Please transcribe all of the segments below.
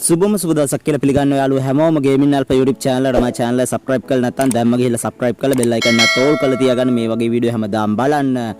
සුබම සුබ දවසක් කියලා පිළිගන්න යාළුවෝ හැමෝම ගේමින් ඇල්ෆා YouTube channel එකට. මගේ channel එක subscribe කරලා නැත්නම් දැම්ම ගිහිල්ලා subscribe කරලා bell icon එකත් all කරලා තියාගන්න. මේ වගේ වීඩියෝ හැමදාම බලන්න.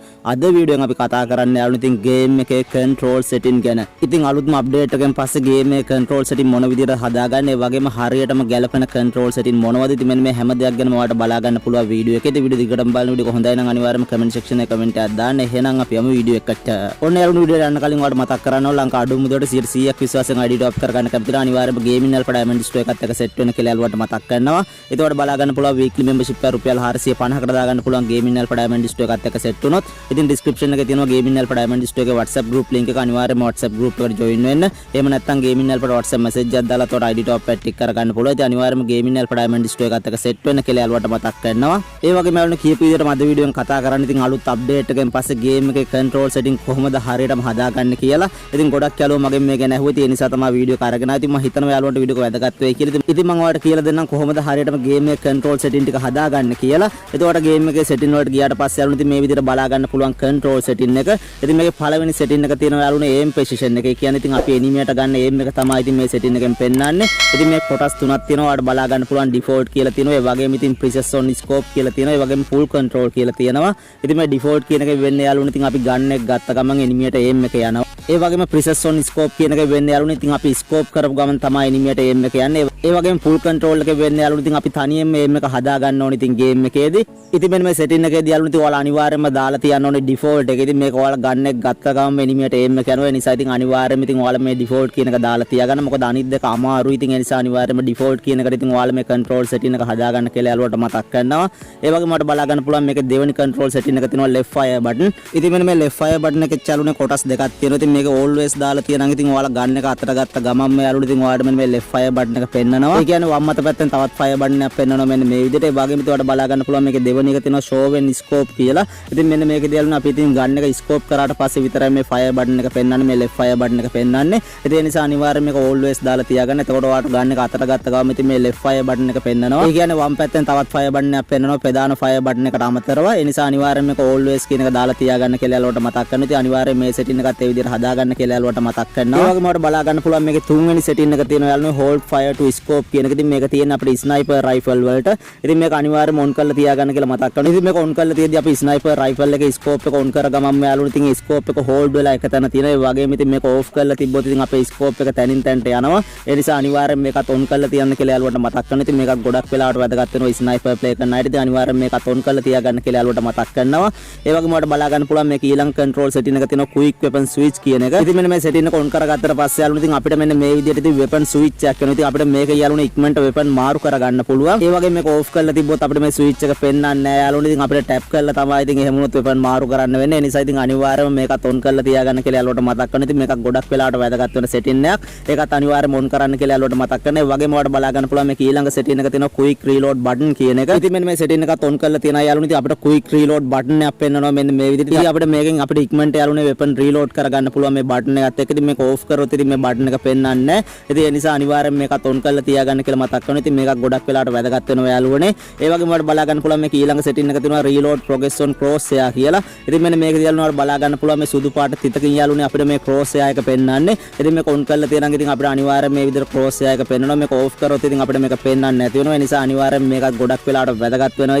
අද වීඩියෝ එකෙන් අපි කතා කරන්න යාළුවෝ ඉතින් ගේම් එකේ control setting ගැන. ඉතින් අලුත්ම අප්ඩේට් එකෙන් පස්සේ ගේම් එකේ control setting මොන විදිහට හදාගන්න, ඒ වගේම හරියටම ගැලපෙන control setting මොනවද, ඉතින් මෙන්න මේ හැම දෙයක් ගැනම ඔයාලට බලා ගන්න පුළුවන් වීඩියෝ එකේ. ඉතින් වීඩියෝ දිගටම බලන්න. වීඩියෝ එක හොඳයි නම් අනිවාර්යයෙන්ම කමෙන්ට් සෙක්ෂන් එකේ කමෙන්ට් එකක් දාන්න. එහෙනම් අපි යමු වීඩියෝ එකට. ඔන්න යාළුවෝ, වීඩියෝ යන්න කලින් ඔයාලට මතක් කරන්න ඕන, ලංකා අඩු මුදලට 100%ක් විශ්වාසයෙන් ID top කරගන්න කැමති නම් අනිවාර්යයෙන්ම ගේමින් ඇල්ෆා ඩයමන්ඩ් ස්ටෝර් එකත් එක්ක සෙට් වෙන කියලා යාළුවාට මතක් කරනවා. එතකොට බලා ගන්න පුළුවන් වීක්ලි මෙම්බර්ෂිප් එක රුපියල් 450කට දාගන්න පුළුවන් ගේමින් ඇල්ෆා ඩයමන්ඩ් ස්ටෝර් එකත් එක්ක සෙට් වුණොත්. ඉතින් ඩිස්ක්‍රිප්ෂන් එකේ තියෙනවා ගේමින් ඇල්ෆා ඩයමන්ඩ් ස්ටෝර් එකේ WhatsApp group link එක. අනිවාර්යයෙන්ම WhatsApp group එකට join වෙන්න. එහෙම නැත්නම් ගේමින් ඇල්ෆාට WhatsApp message එකක් දාලා එතකොට ID top එක ටික් කරගන්න පුළුවන්. ඉතින් අනිවාර්යයෙන්ම ගේමින් ඇල්ෆා ඩයමන්ඩ් ස්ටෝර් එකත් එක්ක සෙට් වෙන්න කියලා යාළුවාට මතක් කරනවා. ඒ වගේම යාළුවනේ, කියපු විදිහටම අද වීඩියෝ එකෙන් කතා කරන්න ඉතින් අලුත් අප්ඩේට් එකෙන් පස්සේ ගේම් එකේ කන්ට්‍රෝල් සෙටින් කොහොමද හරියටම හදාගන්න කියලා. ඉතින් ගොඩක් යාළුවෝ මගෙන් මේ ගැන ඇහුවා. ඉතින් ඒ නිසා තමයි වීඩියෝ එක අරගෙන ආවේ. ඉතින් මම හිතනවා යාළුවන්ට වීඩියෝ එක වැදගත් වෙයි කියලා. ඉතින් මම ඔයාලට කියලා දෙන්නම් කොහොමද හරියටම ගේම් එකේ කන්ට්‍රෝල් සෙටින් ටික හදාගන්න කියලා. එතකොට ගේම් එකේ සෙටින් වලට ගියාට පස්සේ යාළුවනේ, ඉතින් මේ විදිහට බලා ගන්න පුළුවන් කන්ට්‍රෝල් සෙටින් එක. ඉතින් මේකේ පළවෙනි සෙටින් එක තියෙනවා යාළුවනේ aim precision එක. ඒ කියන්නේ ඉතින් අපි එනිමියට ගන්න aim එක තමයි ඉතින් මේ සෙටින් එකෙන් පෙන්නන්නේ. ඉතින් මේ කොටස් තුනක් තියෙනවා. ඔයාලට බලා ගන්න පුළුවන් ඩිෆෝල්ට් කියලා තියෙනවා. ඒ වගේම ඉතින් precision scope කියලා තියෙනවා. ඒ වගේම full control කියලා තියෙනවා. ඉතින් මේ ඩිෆෝල්ට් කියන එක වෙන්නේ යාළුවනේ, ඉතින් අපි ගන් එක ගත්ත ගමන් එනිමියට aim එක යනවා. ඒ වගේම ප්‍රිසිෂන් ස්කෝප් කියන එක වෙන්නේ යාළුවනේ, ඉතින් අපි ස්කෝප් කරපු ගමන් තමයි එනිමියට aim එක යන්නේ. ඒ වගේම ෆුල් කන්ට්‍රෝල් එක වෙන්නේ යාළුවනේ, ඉතින් අපි තනියෙන්ම aim එක හදා ගන්න ඕනේ ඉතින් ගේම් එකේදී. ඉතින් මෙන්න මේ සෙටින් එකේදී යාළුවනේ, ඉතින් ඔයාලා අනිවාර්යයෙන්ම දාලා තියන්න ඕනේ ඩිෆෝල්ට් එක. ඉතින් මේක ඔයාලා ගන් එක ගත්ත ගමන් එනිමියට aim එක යනවා. ඒ නිසා ඉතින් අනිවාර්යයෙන්ම ඉතින් ඔයාලා මේ ඩිෆෝල්ට් කියන එක දාලා තියාගන්න. මොකද අනිත් දෙක අමාරුයි. ඉතින් ඒ නිසා අනිවාර්යයෙන්ම ඩිෆෝල්ට් කියන එකට ඉතින් ඔයාලා මේ කන්ට්‍රෝල් සෙටින් එක හදා ගන්න කියලා යාළුවට මතක් කරනවා. ඒ වගේම ඔයාලට බලා ගන්න පුළුවන් මේකේ දෙවෙනි කන්ට්‍රෝල් සෙටින් එක තියෙනවා ලෙෆ්ට් ෆයර් බටන්. ඉතින් මෙන්න මේ ලෙෆ්ට් ෆයර් බටන් එකේ යාළුවනේ කොටස් දෙකක් තියෙනවා. ඉතින් මේක ඕල්වේස් දාලා තියනම් ඉතින් ඔයාලා ගන් එක අතට ගත්ත ගමන්ම යාළුවනේ, ඉතින් ඔයාලට මෙන්න මේ ලෙෆ්ට් ෆයර් බටන් එක පෙන්නනවා. ඒ කියන්නේ වම් අත පැත්තෙන් තවත් ෆයර් බටන් එකක් පෙන්නනවා මෙන්න මේ විදිහට. ඒ වගේම ඉතින් ඔයාලට බලා ගන්න පුළුවන් මේකේ දෙවෙනි එක තියෙනවා ෂෝ වෙන් ස්කෝප් කියලා. ඉතින් මෙන්න මේකේදී යාළුවනේ, අපි ඉතින් ගන් එක ස්කෝප් කරාට පස්සේ විතරයි මේ ෆයර් බටන් එක පෙන්නන්නේ, මේ ලෙෆ්ට් ෆයර් බටන් එක පෙන්නන්නේ. ඉතින් ඒ නිසා අනිවාර්යයෙන් මේක ඕල්වේස් දාලා තියාගන්න. එතකොට ඔයාලට ගන් එක අතට ගත්ත ගමන් ඉතින් මේ ලෙෆ්ට් ෆයර් බටන් එක පෙන්නනවා. ඒ කියන්නේ වම් පැත්තෙන් තවත් ෆයර් බටන් එකක් පෙන්නනවා ප්‍රධාන ෆයර් බටන් එකට අමතරව. ඒ නිසා අනිවාර්යයෙන් මේක ඕල්වේස් කියන එක දාලා තියාගන්න කියලා යාළුවට මතක් කරනවා. ඉතින් අනිවාර්යයෙන් මේ සෙටින් එකත් ඒ විදිහට හදාගන්න කියලා යාළුවට මතක් කරනවා. ඒ වගේම ඔයාලට බලා ගන්න පුළුවන් මේකේ තුන්වෙනි සෙටින් එක තියෙනවා යාළුවනේ හෝල්ඩ් ෆයර් ටු ස්කෝප් කියන එක. ඉතින් මේක තියෙන්නේ අපිට ස්නයිපර් රයිෆල් වලට. ඉතින් මේක අනිවාර්යයෙන්ම ඔන් කරලා තියාගන්න කියලා මතක් කරනවා. ඉතින් මේක ඔන් කරලා තියෙද්දි අපි ස්නයිපර් රයිෆල් එකේ ස්කෝප් එක ඔන් කර ගමන්ම යාළුවනේ, ඉතින් ස්කෝප් එක හෝල්ඩ් වෙලා එක තැන තියෙනවා. ඒ වගේම ඉතින් මේක ඕෆ් කරලා තිබ්බොත් ඉතින් අපේ ස්කෝප් එක තැනින් තැනට යනවා. ඒ නිසා අනිවාර්යයෙන් මේකත් ඔන් කරලා තියන්න කියලා යාළුවට මතක් කරනවා. ඉතින් මේකත් ගොඩක් වෙලාවට වැදගත් වෙනවා ස්නයිපර් ප්ලේ කරන අයට. ඉතින් අනිවාර්යයෙන් මේකත් ඔන් කරලා තියාගන්න කියලා යාළුවට මතක් කරනවා. ඒ වගේම ඔයාලට බලා ගන්න පුළුවන් මේක ඊළඟ කන්ට්‍රෝල් සෙටින් එක තියෙනවා ක්වික් වෙපන් ස්විච් කියන එක. ඉතින් මෙන්න මේ සෙටින් එක ඔන් කරගත්තට පස්සේ යාළුවනේ, ඉතින් අපිට මෙන්න මේ විදිහට ඉතින් වෙපන් ස්විච් එකක් එනවා. ඉතින් අපිට මේක යාළුවනේ ඉක්මනට වෙපන් මාරු කරගන්න පුළුවන්. ඒ වගේම මේක ඕෆ් කරලා තිබ්බොත් අපිට මේ ස්විච් එක පෙන්වන්නේ නැහැ යාළුවනේ. ඉතින් අපිට ටැප් කරලා තමයි ඉතින් එහෙම වුණොත් වෙපන් මාරු කරන්න වෙන්නේ. ඒ නිසා ඉතින් අනිවාර්යයෙන්ම මේකත් ඔන් කරලා තියාගන්න කියලා යාළුවට මතක් කරනවා. ඉතින් මේකත් ගොඩක් වෙලාවට වැදගත් වෙන සෙටින් එකක්. ඒකත් අනිවාර්යයෙන්ම ඔන් කරන්න කියලා යාළුවට මතක් කරනවා. ඒ වගේම ඔයාලට බලා ගන්න පුළුවන් මේක ඊළඟ සෙටින් එක තියෙනවා ක්වික් රීලෝඩ් බටන් කියන එක. ඉතින් මෙන්න මේ සෙටින් එකත් ඔන් කරලා තියෙනවා යාළුවනේ. ඉතින් අපිට ක්වික් රීලෝඩ් බටන් එකක් පෙන්වනවා මෙන්න මේ විදිහට. ඉතින් අපිට මේකෙන් අපිට ඉක්මනට යාළුවනේ වෙපන් රීලෝඩ් කරගන්න පුළුවන් මේ බටන් එකත් එක්ක. ඉතින් මේක ඕෆ් කරොත් ඉතින් මේ බටන් එක පෙන්වන්නේ නැහැ. ඉතින් ඒ නිසා අනිවාර්යයෙන් මේකත් ඔන් කරලා තියාගන්න කියලා මතක් කරනවා. ඉතින් මේකත් ගොඩක් වෙලාවට වැදගත් වෙනවා යාළුවනේ. ඒ වගේම ඔයාලට බලා ගන්න පුළුවන් මේක ඊළඟ සෙටින් එක තියෙනවා රීලෝඩ් ප්‍රොග්‍රස් ඔන් ක්‍රොස් එයා කියලා. ඉතින් මෙන්න මේක යාළුවනේ ඔයාලට බලා ගන්න පුළුවන් මේ සුදු පාට තිතකින් යාළුවනේ අපිට මේ ක්‍රොස් එයා එක පෙන්වන්නේ. ඉතින් මේක ඔන් කරලා තියනම් ඉතින් අපිට අනිවාර්යයෙන් මේ විදිහට ක්‍රොස් එයා එක පෙන්වනවා. මේක ඕෆ් කරොත් ඉතින් අපිට මේක පෙන්වන්නේ නැති වෙනවා. ඒ නිසා අනිවාර්යයෙන් මේකත් ගොඩක් වෙලාවට වැදගත් වෙනවා.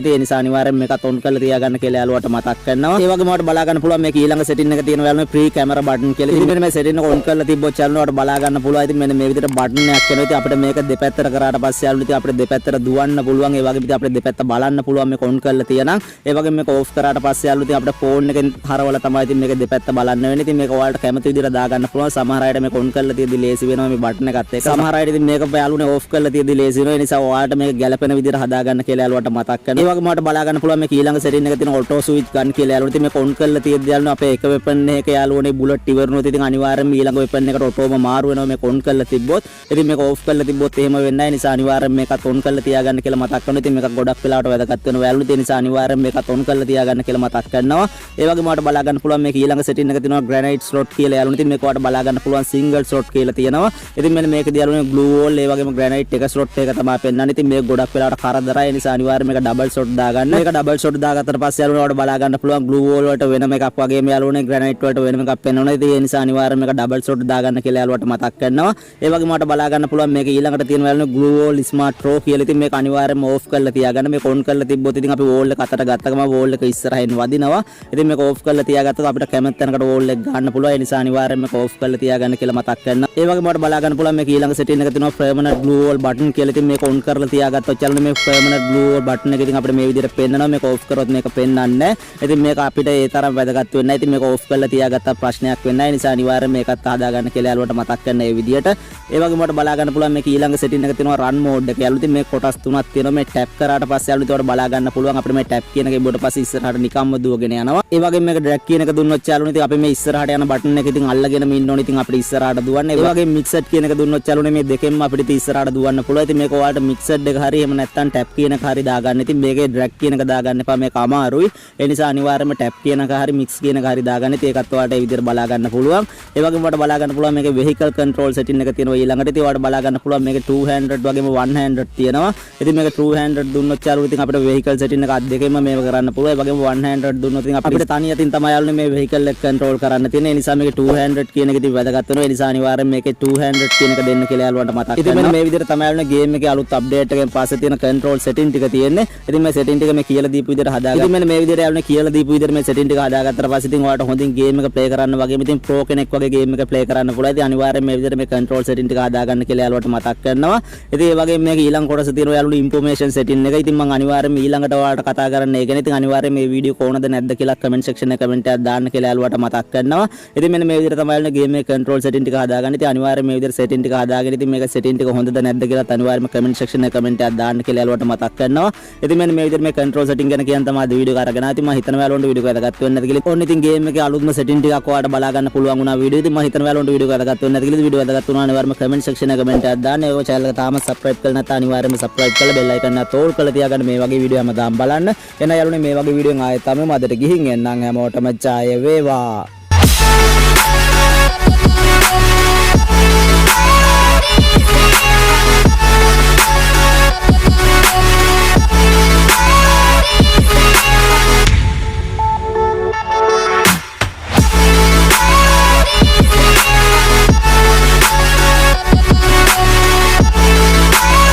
ඉතින් ඒ නිසා අනිවාර්යයෙන් මේකත් ඔන් කරලා තියාගන්න කියලා යාළුවට මතක් කරනවා. ඒ වගේම ඔයාලට බලා ගන්න පුළුවන් මේක ඊළඟ සෙටින් එක තියෙනවා යාළුවනේ ප්‍රී කැමරා බටන් කියලා. ඉතින් මෙන්න මේ සෙටින් එක ඔන් කරලා තිබ්බොත් යාළුවනේ ඔයාලට බලා ගන්න පුළුවන්. ඉතින් මෙන්න මේ විදිහට බටන් එකක් එනවා. ඉතින් අපිට මේක දෙපැත්තට කරාට පස්සේ යාළුවනේ, ඉතින් අපිට දෙපැත්තට දුවන්න පුළුවන්. ඒ වගේම ඉතින් අපිට දෙපැත්ත බලන්න පුළුවන් මේක ඔන් කරලා තියනම්. ඒ වගේම මේක ඕෆ් කරාට පස්සේ යාළුවනේ, ඉතින් අපිට ෆෝන් එකෙන් හරවලා තමයි ඉතින් මේක දෙපැත්ත බලන්න වෙන්නේ. ඉතින් මේක ඔයාලට කැමති විදිහට දාගන්න පුළුවන්. සමහර අයට මේක ඔන් කරලා තියෙද්දි ලේසි වෙනවා මේ බටන් එකත් එක්ක. සමහර අයට ඉතින් මේක යාළුවනේ ඕෆ් කරලා තියෙද්දි ලේසි වෙනවා. ඒ නිසා ඔයාලට මේක ගැලපෙන විදිහට හදාගන්න කියලා යාළුවට මතක් කරනවා. ඒ වගේම ඔයාලට බලා ගන්න පුළුවන් මේක ඊළඟ සෙටින් එක තියෙන ඔටෝ ස්විච් ගන් කියලා යාළුවනේ. ඉතින් මේක ඔන් කරලා තියෙද්දි යාළුවනේ, අපේ එක වෙපන් එකක යාළුවනේ බුලට් ඉවර වුණොත් ඉතින් අනිවාර්යයෙන්ම ඊළඟ වෙපන් එකට ඔටෝම මාරු වෙනවා මේක ඔන් කරලා තිබ්බොත්. ඉතින් මේක ඕෆ් කරලා තිබ්බොත් එහෙම වෙන්නේ නැහැ. ඒ නිසා අනිවාර්යයෙන්ම මේකත් ඔන් කරලා තියාගන්න කියලා මතක් කරනවා. ඉතින් මේක ගොඩක් වෙලාවට වැදගත් වෙනවා යාළුවනේ. ඒ නිසා අනිවාර්යයෙන්ම මේකත් ඔන් කරලා තියාගන්න කියලා මතක් කරනවා. ඒ වගේම ඔයාලට බලා ගන්න පුළුවන් මේක ඊළඟ සෙටින් එක තියෙනවා ග්‍රැනයිට් ස්ලොට් කියලා යාළුවනේ. ඉතින් මේක ඔයාලට බලා ගන්න පුළුවන් සිංගල් ස්ලොට් කියලා තියෙනවා. ඉතින් මෙන්න මේකදී යාළුවනේ ග්ලූ වෝල් ඒ වගේම ග්‍රැනයිට් එක ස්ලොට් එක තමයි පෙන්වන්නේ. ඉතින් මේක ගොඩක් වෙලාවට කරදරයි. ඒ නිසා අනිවාර්යයෙන්ම මේක ඩබල් ස්ලොට් දාගන්න. මේක ඩබල් ස්ලොට් දාගත්තට පස්සේ යාළුවනේ, ඔයාලට බලා ගන්න පුළුවන් ග්ලූ වෝල් වලට වෙනම එකක් වගේම යාළුවනේ, ග්‍රැනයිට් වලට වෙනම එකක් පෙන්වනවා. ඉතින් ඉතින් ඒ නිසා අනිවාර්යයෙන්ම මේක ඩබල් ෂොට් දාගන්න කියලා යාළුවට මතක් කරනවා. ඒ වගේම ඔයාලට බලා ගන්න පුළුවන් මේක ඊළඟට තියෙන යාළුවනේ ග්ලූ වෝල් ස්මාර්ට් ත්‍රෝ කියලා. ඉතින් මේක අනිවාර්යයෙන්ම ඕෆ් කරලා තියාගන්න. මේක ඔන් කරලා තිබ්බොත් ඉතින් අපි වෝල් එක අතට ගත්ත ගමන් වෝල් එක ඉස්සරහින් වදිනවා. ඉතින් මේක ඕෆ් කරලා තියාගත්තොත් අපිට කැමති තැනකට වෝල් එක ගන්න පුළුවන්. ඒ නිසා අනිවාර්යයෙන්ම මේක ඕෆ් කරලා තියාගන්න කියලා මතක් කරනවා. ඒ වගේම ඔයාලට බලා ගන්න පුළුවන් මේක ඊළඟ සෙටින් එක තියෙනවා පර්මනන්ට් ග්ලූ වෝල් බටන් කියලා. ඉතින් මේක ඔන් කරලා තියාගත්තොත් යාළුවනේ මේ පර්මනන්ට් ග්ලූ වෝල් බටන් එක ඉතින් අපිට මේ විදිහට පෙන්නනවා. මේක ඕෆ් කරොත් මේක පෙන්නන්නේ නැහැ. ඉතින් මේක අපිට ඒ තරම් වැදගත් වෙන්නේ නැහැ. ඉතින් මේක ඕෆ් කරලා තියාගත්තා ප්‍රශ්නයක් වෙන්නේ නැහැ. ඒ නිසා අනිවාර්යයෙන් මේකත් හදාගන්න කියලා යාළුවට මතක් කරන ඒ විදිහට. ඒ වගේම ඔයාලට බලා ගන්න පුළුවන් මේක ඊළඟ සෙටින් එක තියෙනවා රන් මෝඩ් එක. යාළුවෝ, ඉතින් මේ කොටස් තුනක් තියෙනවා. මේ ටැප් කරාට පස්සේ යාළුවෝ ඉතින් ඔයාලට බලා ගන්න පුළුවන් අපිට මේ ටැප් කියන එක එබුවට පස්සේ ඉස්සරහට නිකම්ම දුවගෙන යනවා. ඒ වගේම මේක ඩ්‍රැග් කියන එක දුන්නොත් යාළුවනේ ඉතින් අපි මේ ඉස්සරහට යන බටන් එක ඉතින් අල්ලගෙනම ඉන්න ඕනේ, ඉතින් අපිට ඉස්සරහට දුවන්න. ඒ වගේම මික්සඩ් කියන එක දුන්නොත් යාළුවනේ මේ දෙකෙන්ම අපිට ඉතින් ඉස්සරහට දුවන්න පුළුවන්. ඉතින් මේක ඔයාලට මික්සඩ් එක හරි එහෙම නැත්නම් ටැප් කියන එක හරි දාගන්න. ඉතින් මේකේ ඩ්‍රැග් කියන එක දාගන්න එපා, මේක අමාරුයි. ඒ නිසා අනිවාර්යයෙන්ම ටැප් කියන එක හරි මික්ස් කියන එක හරි දාගන්න. ඉතින් ඒකත් ඔයාලට ඒ විදිහට බලා ගන්න පුළුවන්. ඒ වගේම ඔයාලට බලා ගන්න පුළුවන් මේකේ වෙහිකල් කන්ට්‍රෝල් සෙටින් එක තියෙනවා ඊළඟට. ඉතින් ඔයාලට බලා ගන්න පුළුවන් මේකේ 200 වගේම 100 තියෙනවා. ඉතින් මේක 200 දුන්නොත් යාළුවෝ ඉතින් අපිට වෙහිකල් සෙටින් එක අත් දෙකෙන්ම මේව කරන්න පුළුවන්. ඒ වගේම 100 දුන්නොත් ඉතින් අපිට තනි අතින් තමයි යාළුවනේ මේ වෙහිකල් එක කන්ට්‍රෝල් කරන්න තියෙන්නේ. ඒ නිසා මේකේ 200 කියන එක ඉතින් වැදගත් වෙනවා. ඒ නිසා අනිවාර්යෙන් මේකේ 200 කියන එක දෙන්න කියලා යාළුවන්ට මතක් කරනවා. ඉතින් මෙන්න මේ විදිහට තමයි යාළුවනේ ගේම් එකේ අලුත් අප්ඩේට් එකෙන් පස්සේ තියෙන කන්ට්‍රෝල් සෙටින් ටික තියෙන්නේ. ඉතින් මේ සෙටින් ටික මේ කියලා දීපු විදිහට හදාගන්න. ඉතින් මෙන්න මේ විදිහට යාළුවනේ කියලා දීපු විදිහට මේ සෙටින් ටික හදාගත්තට පස්සේ ඉතින් ඔයාලට හොඳින් ගේම් එක ප්ලේ කරන්න වගේම ඉතින් ප්‍රෝ කෙනෙක් වගේ ගේම් එක ප්ලේ කරන්න පුළුවන්. ඉතින් අනිවාර්යෙන් මේ විදිහට මේ කන්ට්‍රෝල් සෙටින් ටික හදාගන්න කියලා යාළුවට මතක් කරනවා. ඉතින් ඒ වගේම මේක ඊළඟ කොටස තියෙනවා යාළුවනේ ඉන්ෆෝමේෂන් සෙටින් එක. ඉතින් මම අනිවාර්යෙන් ඊළඟට ඔයාලට කතා කරන්න ඒ ගැන. ඉතින් අනිවාර්යෙන් මේ වීඩියෝ කොහොමද නැද්ද කියලා කමෙන්ට් සෙක්ෂන් එකේ කමෙන්ට් එකක් දාන්න කියලා යාළුවට මතක් කරනවා. ඉතින් මෙන්න මේ විදිහට තමයි යාළුවනේ ගේම් එකේ කන්ට්‍රෝල් සෙටින් ටික හදාගන්න. ඉතින් අනිවාර්යෙන් මේ විදිහට සෙටින් ටික හදාගෙන ඉතින් මේක සෙටින් ටික හොඳද නැද්ද කියලාත් අනිවාර්යෙන්ම කමෙන්ට් සෙක්ෂන් එකේ කමෙන්ට් එකක් දාන්න කියලා යාළුවට මතක් කරනවා. ඉතින් මෙන්න මේ විදිහට මේ කන්ට්‍රෝල් සෙටින් ගැන කියන්න තමයි අද වීඩියෝ එක අරගෙන ආවේ. ඉතින් මම හිතනවා යාළුවන්ට වීඩියෝ එක වැදගත් වෙන්න ඇති කියලා. ඔන්න ඉතින් ගේම් එකේ අලුත්ම සෙටින් ටිකක් ඔයාලට බලා ගන්න පුළුවන් වුණා වීඩියෝ. ඉතින් මම හිතනවා යාළුවන්ට වීඩියෝ එක වැදගත් වෙන්න ඇති කියලා. වීඩියෝ වැදගත් වුණා අනිවාර්යයෙන්ම කමෙන්ට් සෙක්ෂන් එකේ කමෙන්ට් එකක් දාන්න. ඒ චැනල් එක තාම සබ්ස්ක්‍රයිබ් කරලා නැත්නම් අනිවාර්යයෙන්ම සබ්ස්ක්‍රයිබ් කරලා බෙල් අයිකන් එකත් ඕල් කරලා තියාගන්න, මේ වගේ වීඩියෝ හැමදාම බලන්න. එහෙනම් යාළුවනේ, මේ වගේ වීඩියෝ එකෙන් ආයෙත් තමයි. අදට ගිහින් එන්නම්. හැමෝටම ජය වේවා.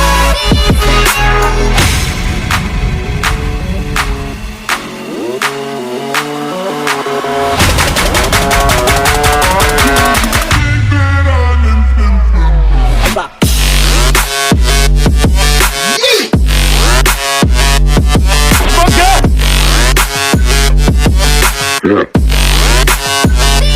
Yeah.